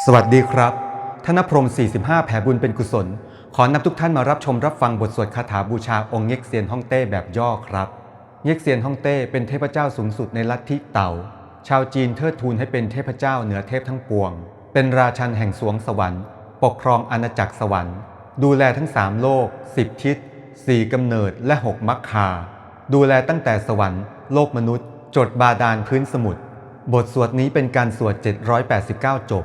สวัสดีครับ ธนพรหม45 แผ่บุญเป็นกุศล ขอนำทุกท่านมารับชมรับฟังบทสวดคาถาบูชาองค์เง็กเซียนฮ่องเต้แบบย่อครับ เง็กเซียนฮ่องเต้เป็นเทพเจ้าสูงสุดในลัทธิเต๋า ชาวจีนเทิดทูนให้เป็นเทพเจ้าเหนือเทพทั้งปวง เป็นราชันแห่งสวงสวรรค์ ปกครองอาณาจักรสวรรค์ ดูแลทั้งสามโลก10ทิศสี่กำเนิดและหกมรรคา ดูแลตั้งแต่สวรรค์ โลกมนุษย์ จดบาดาลพื้นสมุทร บทสวดนี้เป็นการสวด 789 จบ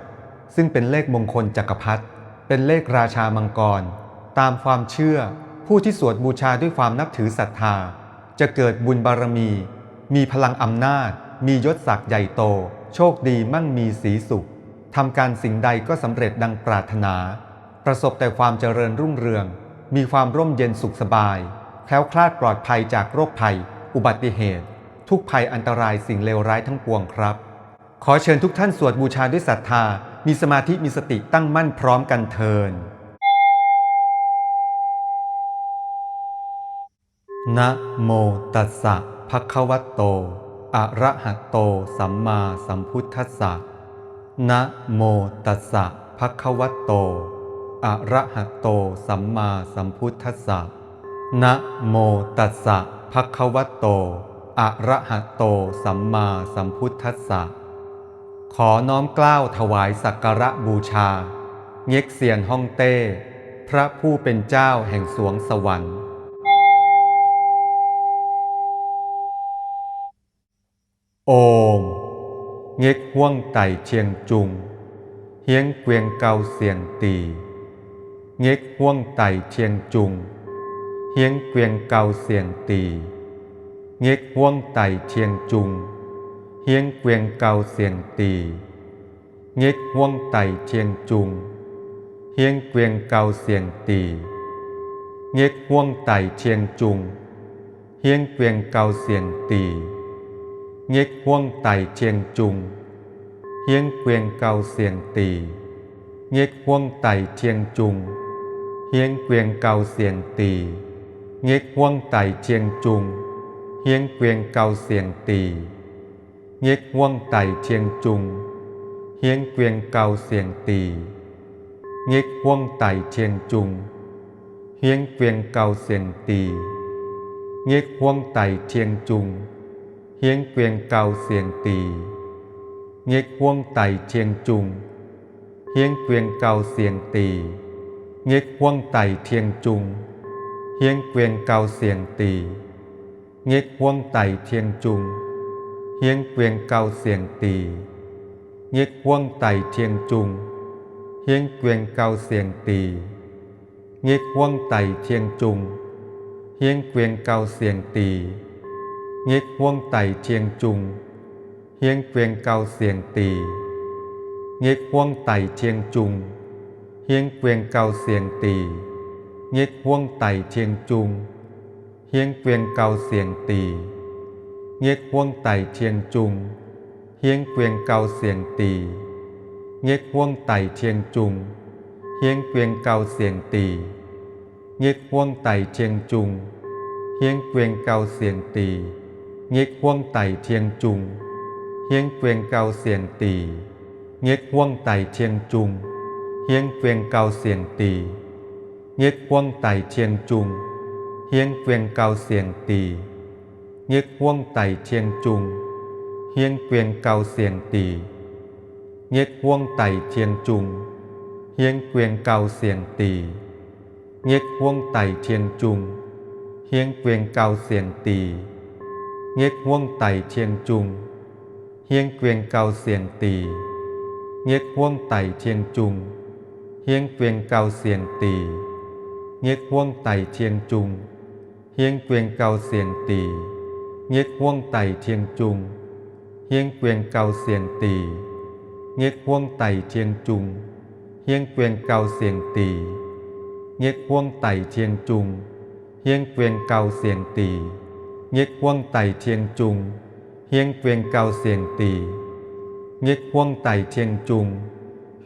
ซึ่งเป็นเลขมงคลจักรพรรดิ เป็นเลขราชามังกร ตามความเชื่อ ผู้ที่สวดบูชาด้วยความนับถือศรัทธา จะเกิดบุญบารมี มีพลังอำนาจ มียศศักดิ์ใหญ่โต โชคดีมั่งมีสีสุข ทำการสิ่งใดก็สำเร็จดังปรารถนา ประสบแต่ความเจริญรุ่งเรือง มีความร่มเย็นสุขสบาย แคล้วคลาดปลอดภัยจากโรคภัย อุบัติเหตุ ทุกภัยอันตรายสิ่งเลวร้ายทั้งปวงครับ ขอเชิญทุกท่านสวดบูชาด้วยศรัทธา มีสมาธิมีสติตั้งมั่นพร้อมกันเทิน นะโมตัสสะภะคะวะโต อะระหะโต สัมมาสัมพุทธัสสะ นะโมตัสสะภะคะวะโต อะระหะโต สัมมาสัมพุทธัสสะ นะโมตัสสะภะคะวะโต อะระหะโต สัมมาสัมพุทธัสสะ ขอน้อมเกล้าถวายสักการะบูชา เง็กเซียนฮ่องเต้ พระผู้เป็นเจ้าแห่งสวงสวรรค์ โอม เง็กฮ่วงไต่เชียงจุง เฮียงเกวียงเกาเสียงตี เง็กฮ่วงไต่เชียงจุง เฮียงเกวียงเกาเสียงตี เง็กฮ่วงไต่เชียงจุง เฮียงเกวียงเกาเสียงตี เง็กฮ่วงไต่เชียงจุง เฮียงเกวียงเกาเสียงตี เง็กฮ่วงไต่เชียงจุง เฮียงเกวียงเกาเสียงตี เง็กฮ่วงไต่เชียงจุง เฮียงเกวียงเกาเสียงตี เง็กฮ่วงไต่เชียงจุง เฮียงเกวียงเกาเสียงตี เง็กฮ่วงไต่เชียงจุง เฮียงเกวียงเกาเสียงตี เง็กฮ่วงไต่เชียงจุง เฮียงเกวียงเกาเสียงตี เง็กฮ่วงไต่เชียงจุง เฮียงเกวียงเกาเสียงตี เง็กฮ่วงไต่เชียงจุง เฮียงเกวียงเกาเสียงตี เง็กฮ่วงไต่เชียงจุง เฮียงเกวียงเกาเสียงตี เง็กฮ่วงไต่เชียงจุง เฮียงเกวียงเกาเสียงตี เง็กฮ่วงไต่เชียงจุง เฮียงเกวียงเกาเสียงตี เง็กฮ่วงไต่เชียงจุง เฮียงเกวียงเกาเสียงตี เง็กฮ่วงไต่เชียงจุง เฮียงเกวียงเกาเสียงตี เง็กฮ่วงไต่เชียงจุง เฮียงเกวียงเกาเสียงตี เง็กฮ่วงไต่เชียงจุง เฮียงเกวียงเกาเสียงตี เง็กฮ่วงไต่เชียงจุง เฮียงเกวียงเกาเสียงตี เง็กฮ่วงไต่เชียงจุง เฮียงเกวียงเกาเสียงตี เง็กฮ่วงไต่เชียงจุง เฮียงเกวียงเกาเสียงตี เง็กฮ่วงไต่เชียงจุง เฮียงเกวียงเกาเสียงตี เง็กฮ่วงไต่เชียงจุง เฮียงเกวียงเกาเสียงตี เง็กฮ่วงไต่เชียงจุง เฮียงเกวียงเกาเสียงตี เง็กฮ่วงไต่เชียงจุง เฮียงเกวียงเกาเสียงตี เง็กฮ่วงไต่เชียงจุง เฮียงเกวียงเกาเสียงตี เง็กฮ่วงไต่เชียงจุง เฮียงเกวียงเกาเสียงตี เง็กฮ่วงไต่เชียงจุง เฮียงเกวียงเกาเสียงตี เง็กฮ่วงไต่เชียงจุง เฮียงเกวียงเกาเสียงตี เง็กฮ่วงไต่เชียงจุง เฮียงเกวียงเกาเสียงตี เง็กฮ่วงไต่เชียงจุง เฮียงเกวียงเกาเสียงตี เง็กฮ่วงไต่เชียงจุง เฮียงเกวียงเกาเสียงตี เง็กฮ่วงไต่เชียงจุง เฮียงเกวียงเกาเสียงตี เง็กฮ่วงไต่เชียงจุง เฮียงเกวียงเกาเสียงตี เง็กฮ่วงไต่เชียงจุง เฮียงเกวียงเกาเสียงตี เง็กฮ่วงไต่เชียงจุง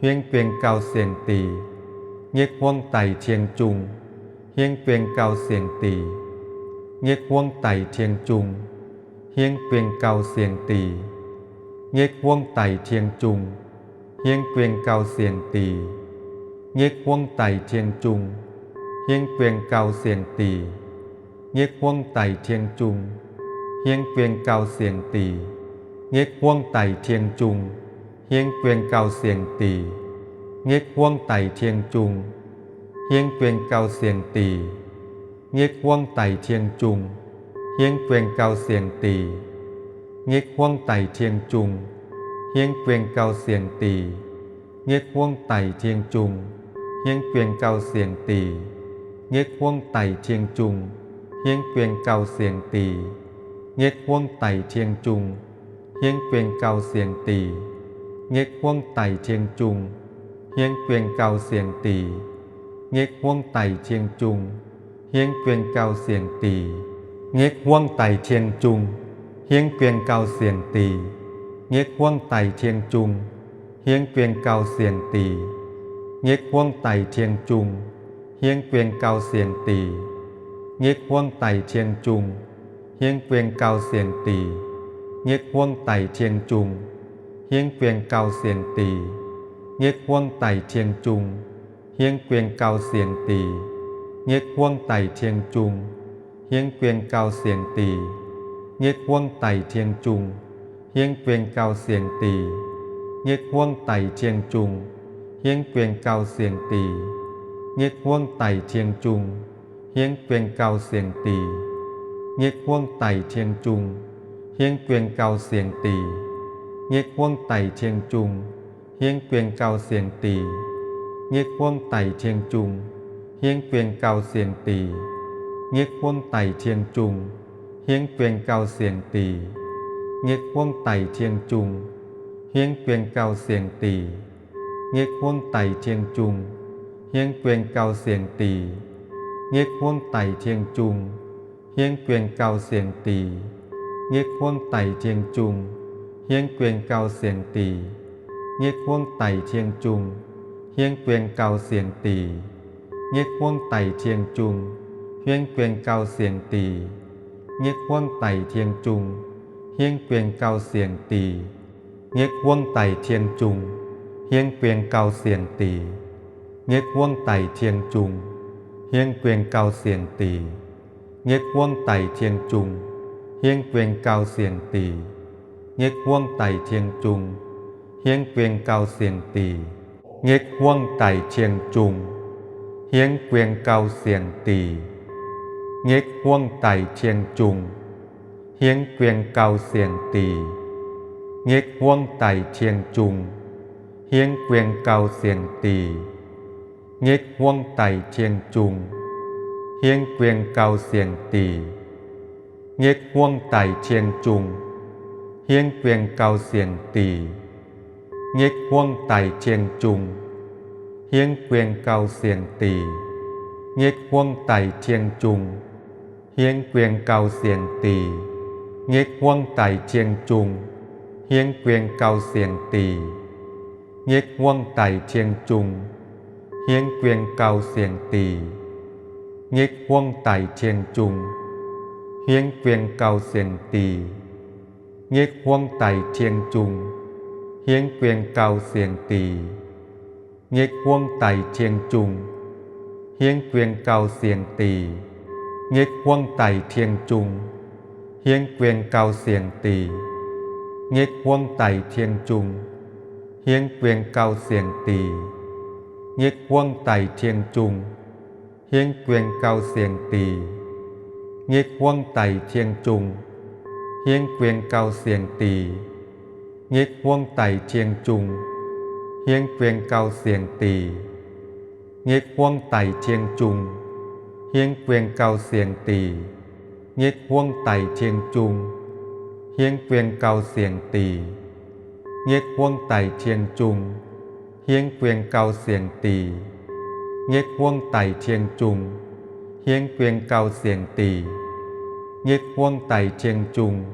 เฮียงเกวียงเกาเสียงตี เง็กฮ่วงไต่เชียงจุง เฮียงเกวียงเกาเสียงตี เง็กฮ่วงไต่เชียงจุง เฮียงเกวียงเกาเสียงตี เง็กฮ่วงไต่เชียงจุง hiến quyền cao xiềng tỳ, nghếch huông tài chiêng trung, hiến quyền cao xiềng tỳ, nghếch huông tài chiêng trung, hiến quyền cao xiềng tỳ, nghếch huông tài chiêng trung, hiến quyền cao xiềng tỳ, nghếch huông tài chiêng trung, hiến quyền cao xiềng tỳ, nghếch huông tài chiêng trung, hiến quyền cao xiềng tỳ, nghếch huông tài chiêng trung, hiến quyền cao xiềng tỳ, nghếch huông tài chiêng trung, hiến quyền cao xiềng tỳ, nghếch huông tài chiêng trung, hiến quyền cao xiềng tỳ, nghếch huông tài chiêng trung, hiến quyền cao xiềng tỳ, nghếch huông tài chiêng trung, hiến quyền cao xiềng tỳ, nghếch huông tài chiêng trung, hiến quyền cao xiềng tỳ, nghếch huông tài chiêng trung, hiến quyền cao xiềng tỳ, nghếch huông tài chiêng trung, hiến quyền cao xiềng tỳ, nghếch huông tài chiêng trung, hiến quyền cao xiềng tỳ, nghếch huông tài chiêng trung, hiến quyền cao xiềng tỳ, nghếch huông tài chiêng trung, hiến quyền cao xiềng tỳ, nghếch huông tài chiêng trung, hiến quyền cao xiềng tỳ, nghếch huông tài chiêng trung, hiến quyền cao xiềng tỳ, nghếch huông tài chiêng trung, hiến quyền cao xiềng tỳ, nghếch huông tài chiêng trung, hiến quyền cao xiềng tỳ, nghếch huông tài chiêng trung, hiến quyền cao xiềng tỳ, nghếch huông tài chiêng trung, hiến quyền cao xiềng tỳ, nghếch huông tài chiêng trung, hiến quyền cao xiềng tỳ, nghếch huông tài chiêng trung, hiến quyền cao xiềng tỳ, nghếch huông tài chiêng trung, hiến quyền cao xiềng tỳ, nghếch huông tài chiêng trung, hiến quyền cao xiềng tỳ, nghếch huông tài chiêng trung, hiến quyền cao xiềng tỳ, nghếch huông tài chiêng trung, hiến quyền cao xiềng tỳ, nghếch huông tài chiêng trung, hiến quyền cao xiềng tỳ, nghếch huông tài chiêng trung, hiến quyền cao xiềng tỳ, nghếch huông tài chiêng trung, hiến quyền cao xiềng tỳ, nghếch huông tài chiêng trung, hiến quyền cao xiềng tỳ, nghếch huông tài chiêng trung, hiến quyền cao xiềng tỳ, nghếch huông tài chiêng trung, hiến quyền cao xiềng tỳ, nghếch huông tài chiêng trung, hiến quyền cao xiềng tỳ, nghếch huông tài chiêng trung, hiến quyền cao xiềng tỳ, nghếch huông tài chiêng trung, hiến quyền cao xiềng tỳ, nghếch huông tài chiêng trung, hiến quyền cao xiềng tỳ, nghếch huông tài chiêng trung, hiến quyền cao xiềng tỳ, nghếch huông tài chiêng trung, hiến quyền cao xiềng tỳ, nghếch huông tài chiêng trung, hiến quyền cao xiềng tỳ, nghếch huông tài chiêng trung, hiến quyền cao xiềng tỳ, nghếch huông tài chiêng trung, hiến quyền cao xiềng tỳ, nghếch huông tài chiêng trung, hiến quyền cao xiềng tỳ, nghếch huông tài chiêng trung, hiến quyền cao xiềng tỳ, nghếch huông tài chiêng trung, hiến quyền cao xiềng tỳ, nghếch huông tài chiêng trung, hiến quyền cao xiềng tỳ, nghếch huông tài chiêng trung, hiến quyền cao xiềng tỳ, nghếch huông tài chiêng trung, hiến quyền cao xiềng tỳ, nghếch huông tài chiêng trung, hiến quyền cao xiềng tỳ, nghếch huông tài chiêng trung, hiến quyền cao xiềng tỳ, nghếch huông tài chiêng trung, hiến quyền cao xiềng tỳ, nghếch huông tài chiêng trung, hiến quyền cao xiềng tỳ, nghếch huông tài chiêng trung, hiến quyền cao xiềng tỳ, nghếch huông tài chiêng trung, hiến quyền cao xiềng tỳ, nghếch huông tài chiêng trung, hiến quyền cao xiềng tỳ, nghếch huông tài chiêng trung, hiến quyền cao xiềng tỳ, nghếch huông tài chiêng trung,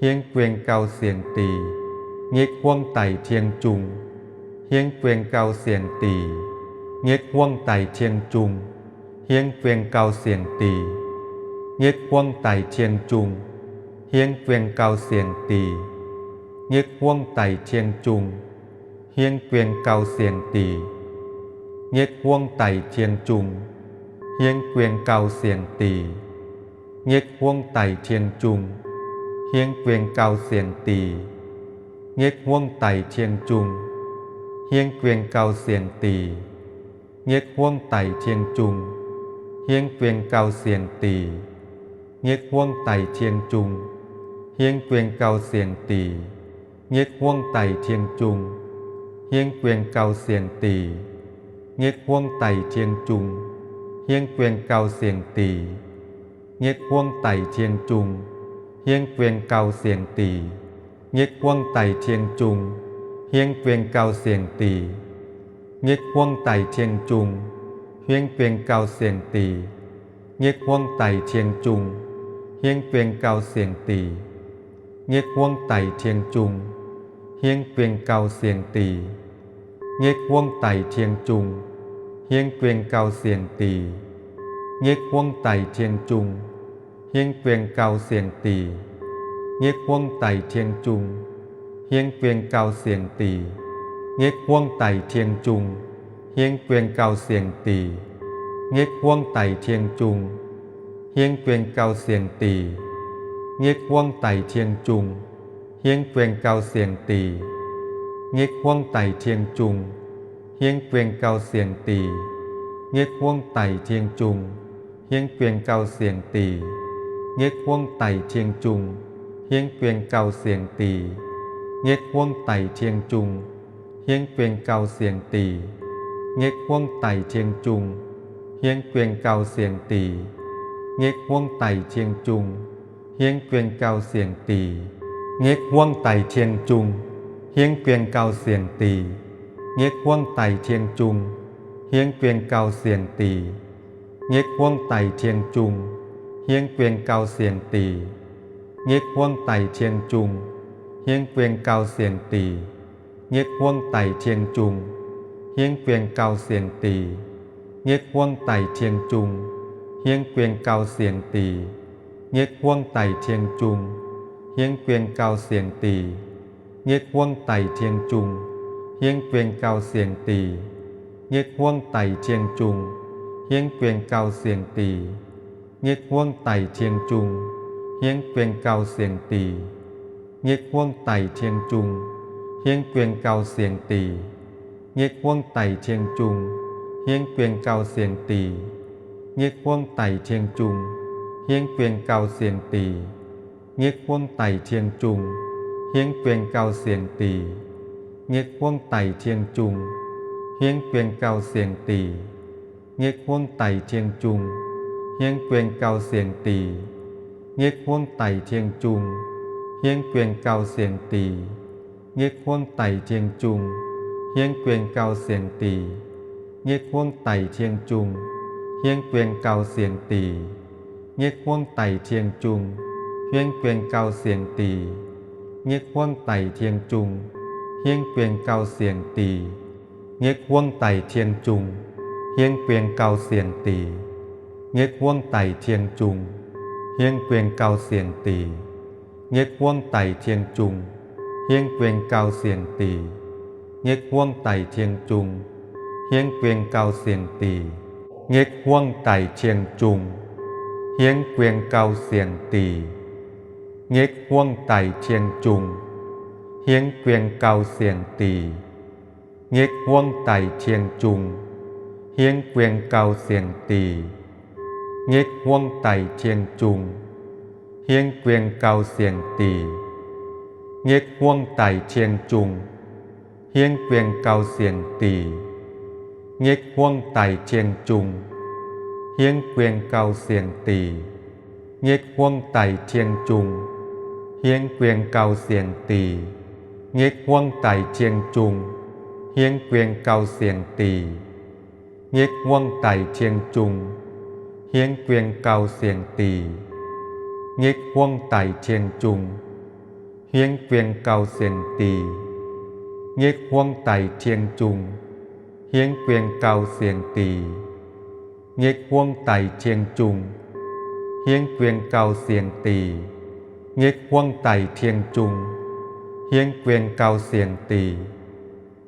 hiến quyền cao xiềng tỳ, nghếch huông tài chiêng trung, hiến quyền cao xiềng tỳ, nghếch huông tài chiêng trung, hiến quyền cao xiềng tỳ, nghếch huông tài chiêng trung, hiến quyền cao xiềng tỳ, nghếch huông tài chiêng trung, hiến quyền cao xiềng tỳ nghếch huông tài thiên trung hiến quyền cao xiềng tỳ nghếch huông tài thiên trung hiến quyền cao xiềng tỳ nghếch huông tài thiên trung hiến quyền cao xiềng tỳ nghếch huông tài thiên trung hiến quyền cao xiềng tỳ nghếch huông tài thiên trung hiến quyền cao xiềng tỳ nghếch huông tài thiên trung hiến quyền cao xiềng tỳ nghếch huông tài thiên trung hiến quyền cao xiềng tỳ nghếch huông tài thiên trung hiến quyền cao xiềng tỳ nghếch huông tài thiên trung hiến quyền cao xiềng tỳ nghếch huông tài thiên trung hiến quyền cao xiềng tỳ nghếch huông tài thiên trung hiến quyền cao xiềng tỳ nghếch huông tài thiên trung hiến quyền cao xiềng tỳ nghếch huông tài thiên trung hiến quyền cao xiềng tỳ nghếch huông tài thiên trung hiến quyền cao xiềng tỳ nghếch huông tài thiên trung hiến quyền cao xiềng tỳ nghếch huông tài thiên trung hiến quyền cao xiềng tỳ nghếch huông tài thiên trung hiến quyền cao xiềng tỳ nghếch huông tài thiên trung hiến quyền cao xiềng tỳ nghếch huông tài thiên trung hiến quyền cao xiềng tỳ nghếch huông tài thiên trung hiến quyền cao xiềng tỳ nghếch huông tài thiên trung hiến quyền cao xiềng tỳ nghếch huông tài thiên trung hiến quyền cao xiềng tỳ nghếch huông tài thiên trung hiến quyền cao xiềng tỳ nghếch huông tài thiên trung hiến quyền cao xiềng tỳ nghếch huông tài thiên trung hiến quyền cao xiềng tỳ nghếch huông tài thiên trung hiến quyền cao xiềng tỳ nghếch huông tài thiên trung hiến quyền cao xiềng tỳ nghếch huông tài thiên trung hiến quyền cao xiềng tỳ nghếch huông tài thiên trung hiến quyền cao xiềng tỳ nghếch huông tài thiên trung hiến quyền cao xiềng tỳ nghếch huông tài thiên trung hiến quyền cao xiềng tỳ nghếch huông tài thiên trung hiến quyền cao xiềng tỳ nghếch huông tài thiên trung hiến quyền cao xiềng tỳ nghếch huông tài thiên trung hiến quyền cao xiềng tỳ nghếch huông tài thiên trung hiến quyền cao xiềng tỳ nghếch huông tài thiên trung hiến quyền cao xiềng tỳ nghếch huông tài thiên trung hiến quyền cao xiềng tỳ nghếch huông tài thiên trung hiến quyền cao xiềng tỳ nghếch huông tài thiên trung hiến quyền cao xiềng tỳ nghếch huông tài thiên trung hiến quyền cao xiềng tỳ nghếch huông tài thiên trung hiến quyền cao xiềng tỳ nghếch huông tài thiên trung hiến quyền cao xiềng tỳ nghếch huông tài thiên trung hiến quyền cao xiềng tỳ nghếch huông tài thiên trung hiến quyền cao xiềng tỳ nghếch huông tài thiên trung hiến quyền cao xiềng tỳ nghếch huông tài thiên trung hiến quyền cao xiềng tỳ nghếch huông tài thiên trung hiến quyền cao xiềng tỳ nghếch huông tài thiên trung hiến quyền cao xiềng tỳ nghếch huông tài thiên trung hiến quyền cao xiềng tỳ nghếch huông tài thiên trung hiến quyền cao xiềng tỳ nghếch huông tài thiên trung hiến quyền cao xiềng tỳ nghếch huông tài thiên trung hiến quyền cao xiềng tỳ nghếch huông tài thiên trung hiến quyền cao xiềng tỳ nghếch huông tài thiên trung hiến quyền cao xiềng tỳ nghếch huông tài thiên trung hiến quyền cao xiềng tỳ nghếch huông tài thiên trung hiến quyền cao xiềng tỳ nghếch huông tài thiên trung hiến quyền cao xiềng tỳ nghếch huông tài thiên trung hiến quyền cao xiềng tỳ nghếch huông tài thiên trung hiến quyền cao xiềng tỳ nghếch huông tài thiên trung hiến quyền cao xiềng tỳ nghếch huông tài thiên trung hiến quyền cao xiềng tỳ nghếch huông tài thiên trung hiến quyền cao xiềng tỳ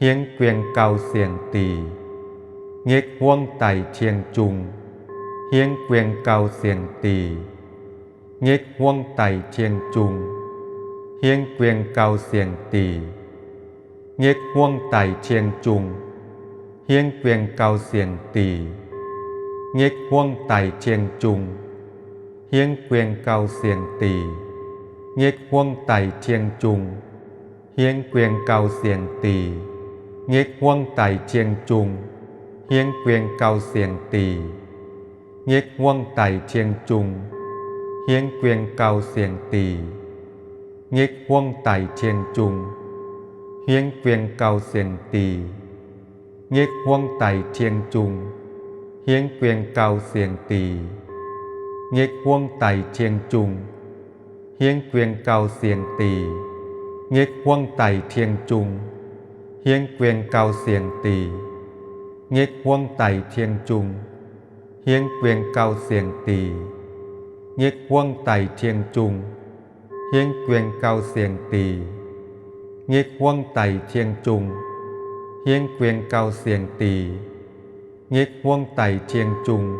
hiến quyền cao xiềng tỳ, nghếch huông tài chiêng trung, hiến quyền cao xiềng tỳ, nghếch huông tài chiêng trung, hiến quyền cao xiềng tỳ, nghếch huông tài chiêng trung, hiến quyền cao xiềng tỳ, nghếch huông tài chiêng trung, hiến quyền cao xiềng tỳ, nghếch huông tài chiêng trung, hiến quyền cao xiềng tỳ, nghếch huông tài chiêng trung, hiến quyền cao xiềng tỳ, nghếch huông tài chiêng trung, hiến quyền cao xiềng tỳ, nghếch huông tài chiêng trung, hiến quyền cao xiềng tỳ, nghếch huông tài chiêng trung, hiến quyền cao xiềng tỳ, nghếch huông tài chiêng trung, hiến quyền cao xiềng tỳ, nghếch huông tài chiêng trung, hiến quyền cao xiềng tỳ, nghếch huông tài chiêng trung, hiến quyền cao xiềng tỳ, nghếch huông tài chiêng trung, hiến quyền cao xiềng tỳ, nghếch huông tài chiêng trung, hiến quyền cao xiềng tỳ, nghếch huông tài chiêng trung,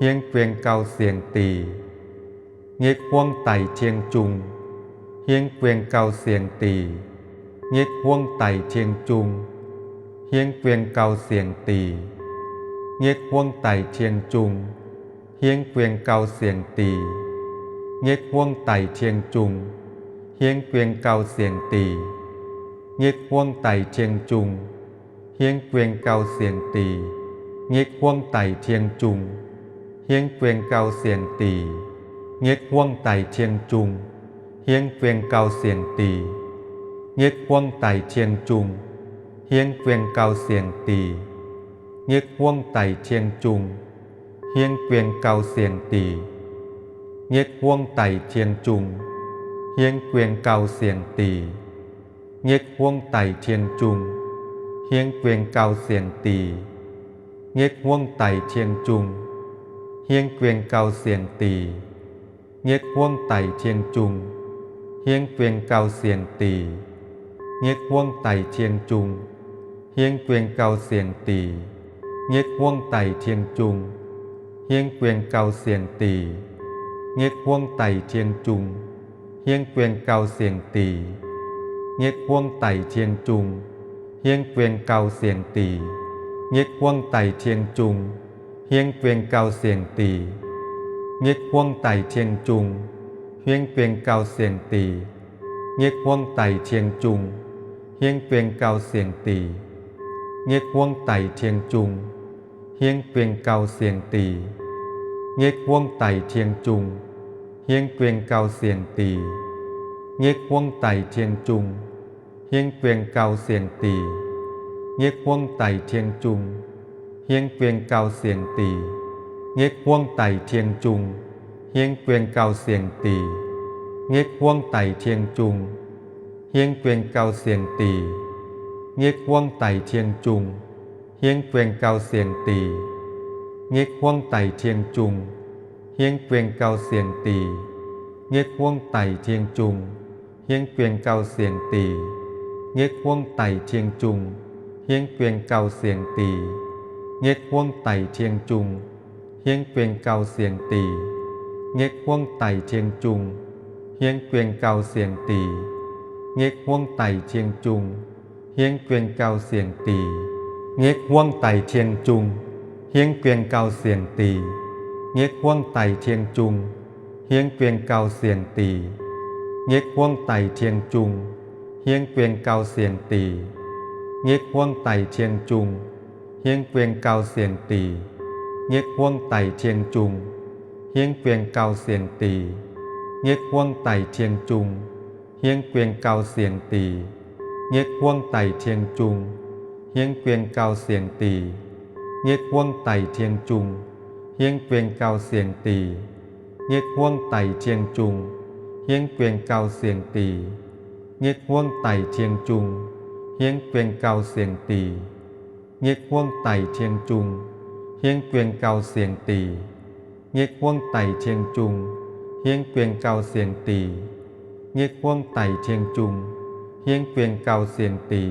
hiến quyền cao xiềng tỳ, nghếch huông tài chiêng trung, hiến quyền cao xiềng tỳ, nghếch huông tài chiêng trung, hiến quyền cao xiềng tỳ, nghếch huông tài chiêng trung, hiến quyền cao xiềng tỳ, nghếch huông tài chiêng trung, hiến quyền cao xiềng tỳ, nghếch huông tài chiêng trung, hiến quyền cao xiềng tỳ, nghếch huông tài chiêng trung, hiến quyền cao xiềng tỳ, nghếch huông tài chiêng trung, hiến quyền cao xiềng tỳ, nghếch huông tài chiêng trung, hiến quyền cao xiềng tỳ, nghếch huông tài chiêng trung, hiến quyền cao xiềng tỳ, nghếch huông tài chiêng trung, hiến quyền cao xiềng tỳ, nghếch huông tài chiêng trung, hiến quyền cao xiềng tỳ, nghếch huông tài chiêng trung, hiến quyền cao xiềng tỳ, nghếch huông tài chiêng trung, hiến quyền cao xiềng tỳ, nghếch huông tài chiêng trung, hiến quyền cao xiềng tỳ, nghếch huông tài chiêng trung, hiến quyền cao xiềng tỳ, nghếch huông tài chiêng trung, hiến quyền cao xiềng tỳ, nghếch huông tài chiêng trung, hiến quyền cao xiềng tỳ, nghếch huông tài chiêng trung, hiến quyền cao xiềng tỳ, nghếch huông tài chiêng trung, hiến quyền cao xiềng tỳ, nghếch huông tài chiêng trung, hiến quyền cao xiềng tỳ, nghếch huông tài chiêng trung, hiến quyền cao xiềng tỳ, nghếch huông tài chiêng trung, hiến quyền cao xiềng tỳ, nghếch huông tài chiêng trung, hiến quyền cao xiềng tỳ, nghếch huông tài chiêng trung, hiến quyền cao xiềng tỳ, nghếch huông tài chiêng trung, hiến quyền cao xiềng tỳ, nghếch huông tài chiêng trung, hiến quyền cao xiềng tỳ, nghếch huông tài chiêng trung, hiến quyền cao xiềng tỳ, nghếch huông tài chiêng trung, hiến quyền cao xiềng tỳ, nghếch huông tài chiêng trung, hiến quyền cao xiềng tỳ, nghếch huông tài chiêng trung, hiến quyền cao xiềng tỳ, nghếch huông tài chiêng trung, hiến quyền cao xiềng tỳ, nghếch huông tài chiêng trung, hiến quyền cao xiềng tỳ, nghếch huông tài chiêng trung, hiến quyền cao xiềng tỳ, nghếch huông tài chiêng trung, hiến quyền cao xiềng tỳ, nghếch huông tài chiêng trung, hiến quyền cao xiềng tỳ, nghếch huông tài chiêng trung, hiến quyền cao xiềng tỳ, nghếch huông tài chiêng trung, hiến quyền cao xiềng tỳ, nghếch huông tài chiêng trung, hiến quyền cao xiềng tỳ, nghếch huông tài chiêng trung, hiến quyền cao xiềng tỳ, nghếch huông tài chiêng trung, hiến quyền cao xiềng tỳ, nghếch huông tài chiêng trung, hiến quyền cao xiềng tỳ, nghếch huông tài chiêng trung, hiến quyền cao xiềng tỳ, nghếch huông tài chiêng trung, hiến quyền cao xiềng tỳ, nghếch huông tài chiêng trung, hiến quyền cao xiềng tỳ, nghếch huông tài chiêng trung, hiến quyền cao xiềng tỳ, nghếch huông tài chiêng trung, hiến quyền cao xiềng tỳ,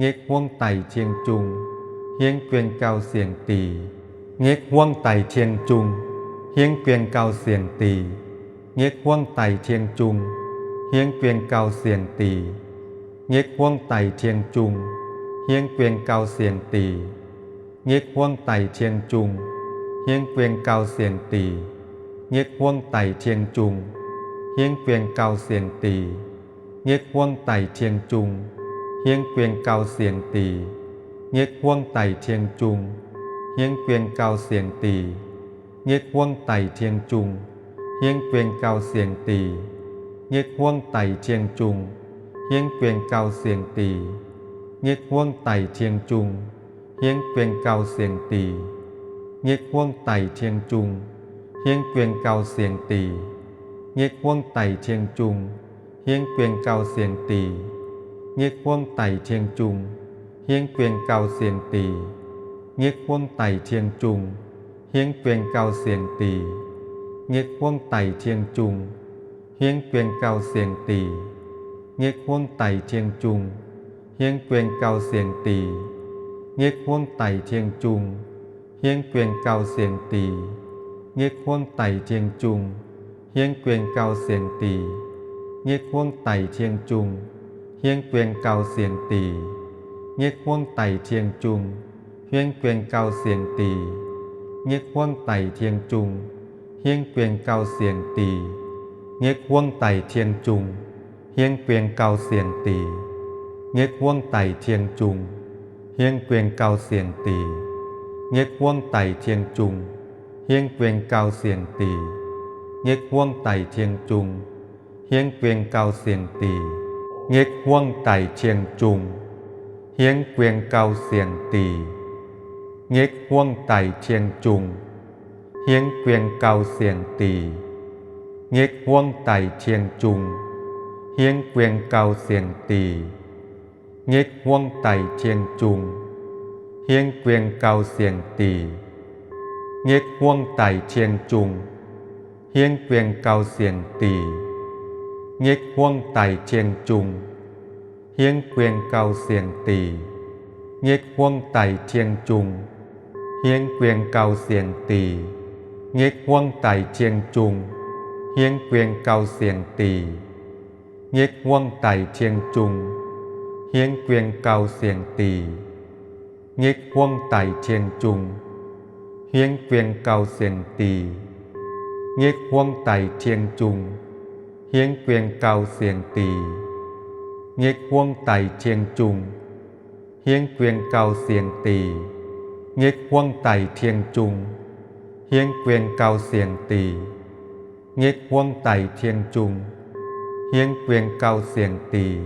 nghếch huông tài chiêng trung, hiến quyền cao xiềng tỳ, nghếch huông tài chiêng trung, hiến quyền cao xiềng tỳ, nghếch huông tài chiêng trung, hiến quyền cao xiềng tỳ, nghếch huông tài chiêng trung, hiến quyền cao xiềng tỳ, nghếch huông tài chiêng trung, hiến quyền cao xiềng tỳ, nghếch huông tài chiêng trung, hiến quyền cao xiềng tỳ, nghếch huông tài chiêng trung, hiến quyền cao xiềng tỳ, nghếch huông tài chiêng trung, hiến quyền cao xiềng tỳ, nghếch huông tài chiêng trung, hiến quyền cao xiềng tỳ, nghếch huông tài chiêng trung, hiến quyền cao xiềng tỳ, nghếch huông tài chiêng trung, hiến quyền cao xiềng tỳ, nghếch huông tài chiêng trung, hiến quyền cao xiềng tỳ, nghếch huông tài chiêng trung, hiến quyền cao xiềng tỳ, nghếch huông tài chiêng trung, hiến quyền cao xiềng tỳ, nghếch huông tài chiêng trung, hiến quyền cao xiềng tỳ, nghếch huông tài chiêng trung, hiến quyền cao xiềng tỳ, nghếch huông tài chiêng trung, hiến quyền cao xiềng tỳ, nghếch huông tài chiêng trung, hiến quyền cao xiềng tỳ, nghếch huông tài chiêng trung, hiến quyền cao xiềng tỳ, nghếch huông tài chiêng trung, hiến quyền cao xiềng tỳ, nghếch huông tài chiêng trung, hiến quyền cao xiềng tỳ, nghếch huông tài chiêng trung, hiến quyền cao xiềng tỳ, nghếch huông tài chiêng trung, hiến quyền cao xiềng tỳ, nghếch huông tài chiêng trung, hiến quyền cao xiềng tỳ, nghếch huông tài chiêng trung, hiến quyền cao xiềng tỳ, nghếch huông tài chiêng trung, hiến quyền cao xiềng tỳ, nghếch huông tài chiêng trung, hiến quyền cao xiềng tỳ, nghếch huông tài chiêng trung, hiến quyền cao xiềng tỳ, nghếch huông tài chiêng trung, hiến quyền cao xiềng tỳ, nghếch huông tài chiêng trung, hiến quyền cao xiềng tỳ, nghếch huông tài chiêng trung, hiến quyền cao xiềng tỳ, nghếch huông tài chiêng trung, hiến quyền cao xiềng tỳ, nghếch huông tài chiêng trung, hiến quyền cao xiềng tỳ, nghếch huông tài chiêng trung, hiến quyền cao xiềng tỳ, nghếch huông tài chiêng trung, hiến quyền cao xiềng tỳ, nghếch huông tài chiêng trung, hiến quyền cao xiềng tỳ, nghếch huông tài chiêng trung, hiến quyền cao xiềng tỳ, nghếch huông tài chiêng trung, hiến quyền cao xiềng tỳ, nghếch huông tài chiêng trung, hiến quyền cao xiềng tỳ,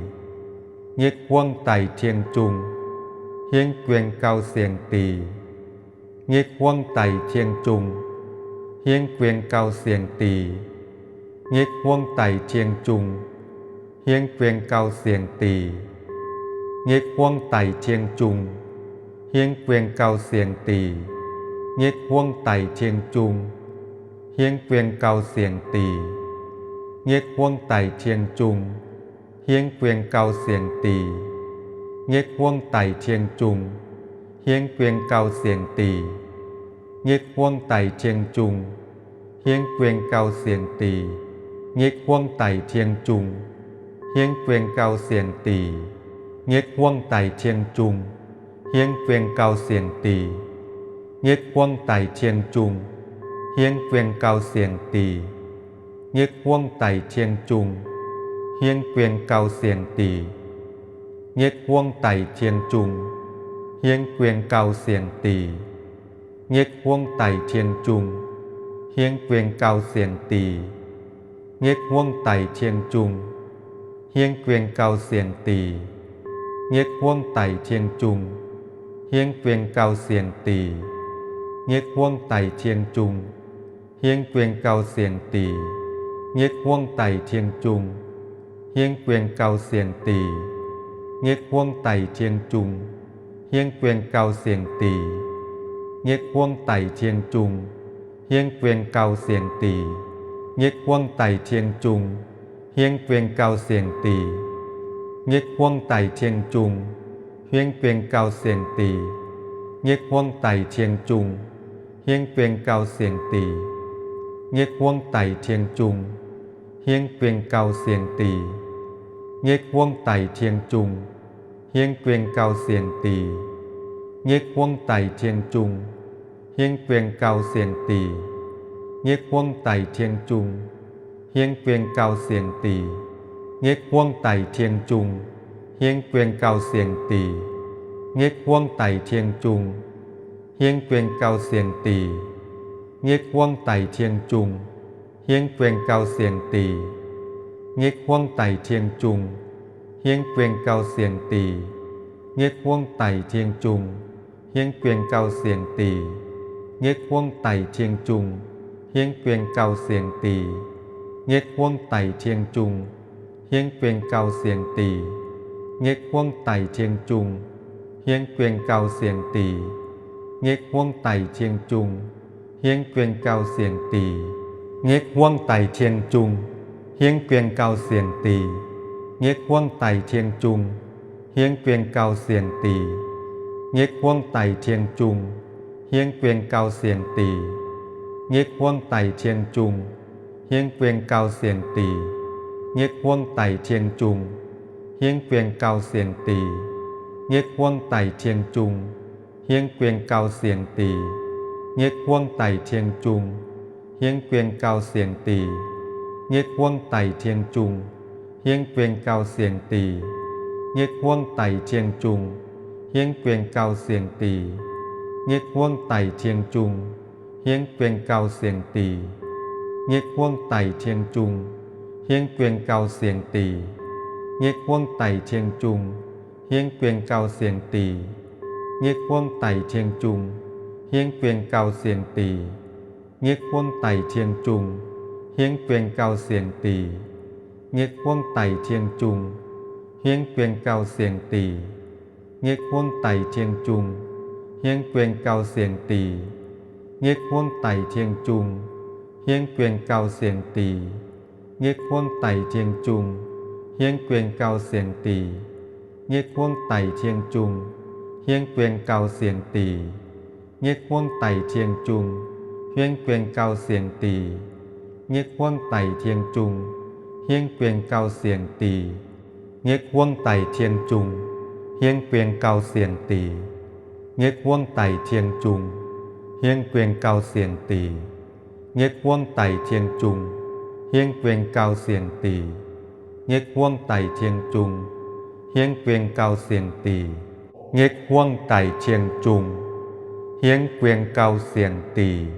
nghếch huông tài chiêng trung, hiến quyền cao xiềng tỳ, nghếch huông tài chiêng trung, hiến quyền cao xiềng tỳ, nghếch huông tài chiêng trung, hiến quyền cao xiềng tỳ, nghếch huông tài chiêng trung, hiến quyền cao xiềng tỳ, nghếch huông tài chiêng trung, hiến quyền cao xiềng tỳ, nghếch huông tài chiêng trung, hiến quyền cao xiềng tỳ, nghếch huông tài chiêng trung, hiến quyền cao xiềng tỳ, nghếch huông tài chiêng trung, hiến quyền cao xiềng tỳ, nghếch huông tài chiêng trung, hiến quyền cao xiềng tỳ, nghếch huông tài chiêng trung, hiến quyền cao xiềng tỳ, nghếch huông tài chiêng trung, hiến quyền cao xiềng tỳ, nghếch huông tài chiêng trung, hiến quyền cao xiềng tỳ, nghếch huông tài chiêng trung, hiến quyền cao xiềng tỳ, nghếch huông tài chiêng trung, hiến quyền cao xiềng tỳ, nghếch huông tài chiêng trung, hiến quyền cao xiềng tỳ, nghếch huông tài chiêng trung, hiến quyền cao xiềng tỳ, nghếch huông tài chiêng trung, hiến quyền cao xiềng tỳ, nghếch huông tài chiêng trung, hiến quyền cao xiềng tỳ, nghếch huông tài chiêng trung, hiến quyền cao xiềng tỳ, nghếch huông tài chiêng trung, hiến quyền cao xiềng tỳ, nghếch huông tài chiêng trung, hiến quyền cao xiềng tỳ, nghếch huông tài chiêng trung, hiến quyền cao xiềng tỳ, nghếch huông tài chiêng trung, hiến quyền cao xiềng tỳ, nghếch huông tài chiêng trung, hiến quyền cao xiềng tỳ, nghếch huông tài chiêng trung, hiến quyền cao xiềng tỳ, nghếch huông tài chiêng trung, hiến quyền cao xiềng tỳ, nghếch huông tài chiêng trung, hiến quyền cao xiềng tỳ, nghếch huông tài chiêng trung, hiến quyền cao xiềng tỳ, nghếch huông tài chiêng trung, hiến quyền cao xiềng tỳ, nghếch huông tài chiêng trung, hiến quyền cao xiềng tỳ, nghếch huông tài chiêng trung, hiến quyền cao xiềng tỳ, nghếch huông tài chiêng trung, hiến quyền cao xiềng tỳ, nghếch huông tài chiêng trung, hiến quyền cao xiềng tỳ, nghếch huông tài chiêng trung, hiến quyền cao xiềng tỳ, nghếch huông tài chiêng trung, hiến quyền cao xiềng tỳ, nghếch huông tài chiêng trung, hiến quyền cao xiềng tỳ, nghếch huông tài chiêng trung, hiến quyền cao xiềng tỳ, nghếch huông tài chiêng trung, hiến quyền cao xiềng tỳ, nghếch huông tài chiêng trung, hiến quyền cao xiềng tỳ, nghếch huông tài chiêng trung, hiến quyền cao xiềng tỳ, nghếch huông tài chiêng trung, hiến quyền cao xiềng tỳ, nghếch huông tài chiêng trung, hiến quyền cao xiềng tỳ, nghếch huông tài chiêng trung, hiến quyền cao xiềng tỳ, nghếch huông tài chiêng trung, hiến quyền cao xiềng tỳ, nghếch huông tài chiêng trung, hiến quyền cao xiềng tỳ, nghếch huông tài chiêng trung, hiến quyền cao xiềng tỳ, nghếch huông tài chiêng trung, hiến quyền cao xiềng tỳ, nghếch huông tài chiêng trung, hiến quyền cao xiềng tỳ, nghếch huông tài chiêng trung, hiến quyền cao xiềng tỳ, nghếch huông tài chiêng trung, hiến quyền cao xiềng tỳ, nghếch huông tài chiêng trung, hiến quyền cao xiềng tỳ, nghếch huông tài chiêng trung, hiến quyền cao xiềng tỳ, nghếch huông tài chiêng trung, hiến quyền cao xiềng tỳ, nghếch huông tài chiêng trung, hiến quyền cao xiềng tỳ, nghếch huông tài chiêng trung, hiến quyền cao xiềng tỳ, nghếch huông tài chiêng trung, hiến quyền cao xiềng tỳ, nghếch huông tài chiêng trung, hiến quyền cao xiềng tỳ, nghếch huông tài chiêng trung, hiến quyền cao xiềng tỳ, nghếch huông tài chiêng trung, hiến quyền cao xiềng tỳ, nghếch huông tài chiêng trung, hiến quyền cao xiềng tỳ, nghếch huông tài chiêng trung, hiến quyền cao xiềng tỳ,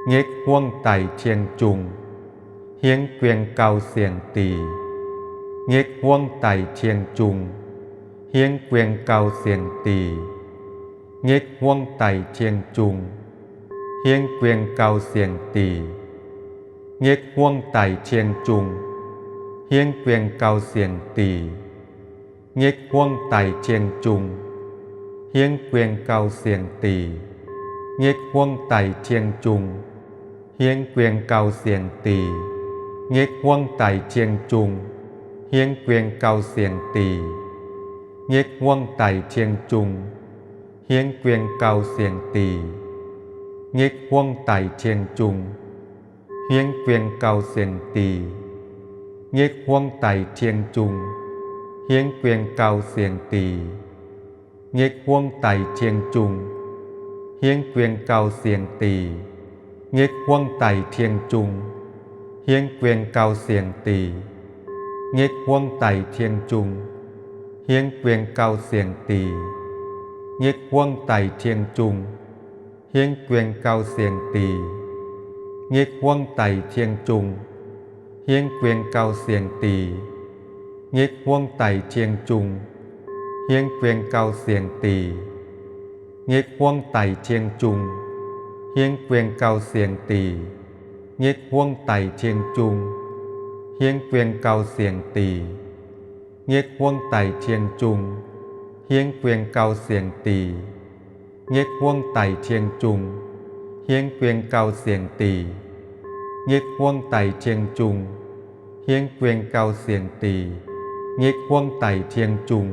nghếch huông tài chiêng trung, hiến quyền cao xiềng tỳ, nghếch huông tài chiêng trung, hiến quyền cao xiềng tỳ, nghếch huông tài chiêng trung, hiến quyền cao xiềng tỳ, nghếch huông tài chiêng trung, hiến quyền cao xiềng tỳ, nghếch huông tài chiêng trung, hiến quyền cao xiềng tỳ, nghếch huông tài chiêng trung, hiến quyền cao xiềng tỳ, nghếch huông tài chiêng trung, hiến quyền cao xiềng tỳ, nghếch huông tài chiêng trung, hiến quyền cao xiềng tỳ, nghếch huông tài chiêng trung, hiến quyền cao xiềng tỳ, nghếch huông tài chiêng trung, hiến quyền cao xiềng tỳ, nghếch huông tài chiêng trung, hiến quyền cao xiềng tỳ, nghếch huông tài chiêng trung, hiến quyền cao xiềng tỳ, nghếch huông tài chiêng trung, hiến quyền cao xiềng tỳ, nghếch huông tài chiêng trung, hiến quyền cao xiềng tỳ, nghếch huông tài chiêng trung, hiến quyền cao xiềng tỳ, nghếch huông tài chiêng trung, hiến quyền cao xiềng tỳ, nghếch huông tài chiêng trung, hiến quyền cao xiềng tỳ, nghếch huông tài chiêng trung, hiến quyền cao xiềng tỳ, nghếch huông tài chiêng trung, hiến quyền cao xiềng tỳ, nghếch huông tài chiêng trung, hiến quyền cao xiềng tỳ, nghếch huông tài chiêng trung, hiến quyền cao xiềng tỳ, nghếch huông tài chiêng trung, hiến quyền cao xiềng tỳ, nghếch huông tài chiêng trung, hiến quyền cao xiềng tỳ, nghếch huông tài chiêng trung,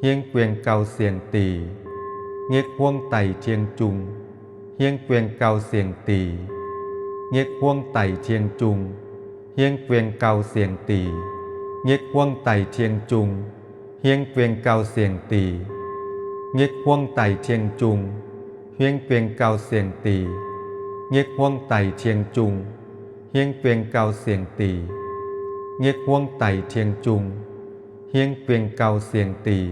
顯權高聖地，逆風大清中，顯權高聖地，逆風大清中，顯權高聖地，逆風大清中，顯權高聖地，逆風大清中，顯權高聖地，逆風大清中，顯權高聖地，逆風大清中，顯權高聖地，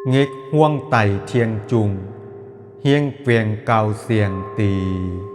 逆風大清中，顯權高聖地。